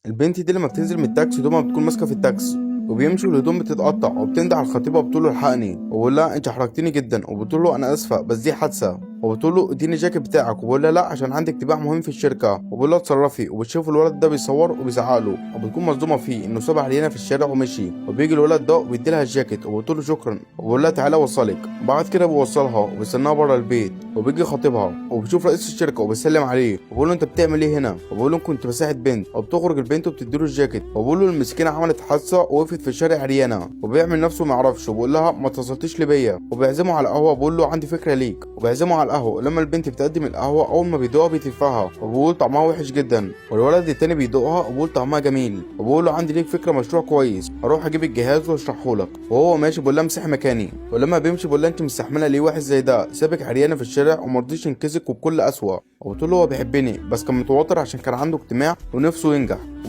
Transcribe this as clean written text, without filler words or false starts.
البنت دي لما بتنزل من التاكسي هدومها بتكون ماسكه في التاكسي، وبيمشي والهدوم بتتقطع، وبتنده على الخطيبه وبتقول له الحقني، وبقول لها انت حرجتني جدا، وبتقول له انا اسفه بس دي حادثه، وبتقول له اديني الجاكيت بتاعك، وبقول لها لا عشان عندي اجتماع مهم في الشركة، وبقول لها اتصرفي. وبتشوف الولد ده بيصور وبيزعق له، وبتكون مصدومة فيه انه ساب علينا في الشارع ومشي. وبيجي الولد ده وبيدي لها الجاكيت وبتقول له شكرا، وبقول لها تعالى اوصلك. بعد كده بيوصلها وبيستناها بره البيت، وبيجي خطيبها وبيشوف رئيس الشركة وبيسلم عليه وبيقول له انت بتعمل ايه هنا، وبيقول له كنت بساعد بنت. وبتخرج البنت وبتديله الجاكيت، وبيقول له المسكينة عملت حادثه ووقفت في الشارع عريانه، وبيعمل نفسه ما يعرفش، وبيقول لها ما اتصلتيش ليه بيا. وبيعزمه على قهوة وبيقول له عندي فكرة ليك، وبيعزمه على القهوة. لما البنت بتقدم القهوة اول ما بيدوقها بيتفها وبيقول طعمها وحش جدا، والولد التاني بيدوقها وبيقول طعمها جميل، وبيقول له عندي ليك فكرة مشروع كويس، هروح اجيب الجهاز واشرحه لك. وهو ماشي بيقول لها امسحي مكاني، ولما بيمشي بيقول لها انت مستحمله ليه واحد زي ده سابك عريانه في الشارع ومرضيش ينكسك وبكل قسوة. وبتقول له هو بيحبني بس كان متوتر عشان كان عنده اجتماع ونفسه ينجح.